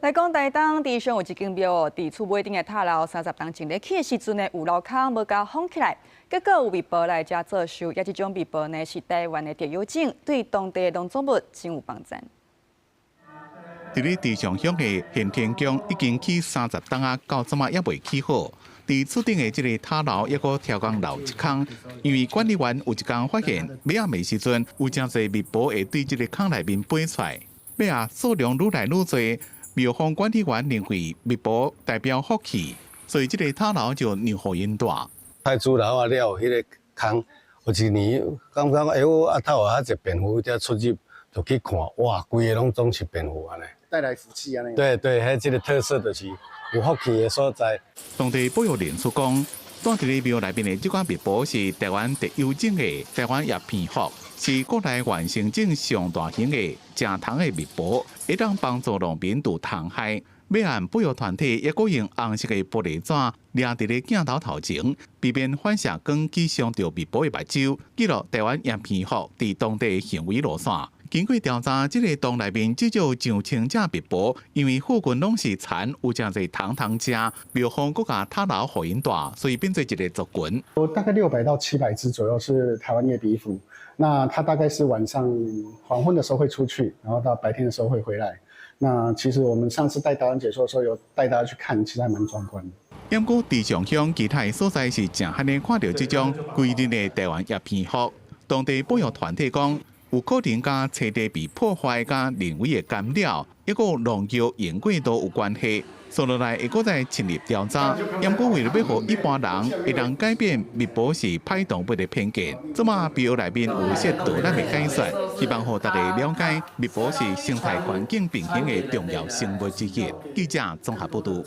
來講台東，池上有一間廟哦，佇厝尾頂的塔樓30冬前咧起的時陣呢，有漏空無共封起來，結果有蜜婆來遮做壽，抑這種蜜婆呢是台灣的特有種，對當地的農作物真有幫助。佇咧池上鄉的玄天宮已經起30冬啊，到這馬猶未起好。佇厝頂的這个塔樓抑閣超工漏一空，因為管理員有一工發現，尾暗的時陣有誠濟蜜婆會對這个空內面飛出來，尾仔數量愈來愈濟。廟方管理員認為蜜婆代表福氣，所以這个塔樓就讓予𪜶蹛。太主樓啊了，彼个空有一年感覺欸，我阿頭有較濟蝙蝠才出入，就去看，哇，規个攏總是蝙蝠按呢。帶來福氣按呢。對對，彼這个特色就是有福氣的所在。當地保育人士講，蹛佇咧廟內面的這款蜜婆是台灣特有種的台灣葉蝙蝠，是國內原生種上大型的食蟲的蜜婆，會當幫助農民除蟲害。尾暗保育團體抑閣用紅色的玻璃紙掠佇咧鏡頭頭前，避免反射光去傷著蜜婆的目睭，記錄台灣葉蝙蝠佇當地的行為路線。經過調查，這个洞內面至少上千隻蜜婆，因為附近攏是田，有誠濟蟲通食，廟方閣共塔樓予𪜶蹛，所以變做一个族群。大概600到700隻左右是台灣葉鼻蝠，那它大概是晚上黃昏的時候會出去，然後到白天的時候會回來。那其實我們上次帶導覽解說的時候，有帶大家去看，其實還蠻壯觀的。不過池上鄉其他的所在是誠罕能看著這種規日的台灣葉蝙蝠。當地保育團體講，有可能佮棲地被破壞、佮人為的干擾，抑閣農藥用過度有關係。紲落來會閣再深入調查。不過為了欲予一般人會當改變蜜婆是歹動物的偏見，這馬廟內面有設導覽的解說，希望予大家了解蜜婆是生態環境平衡的重要生物之一。記者綜合報導。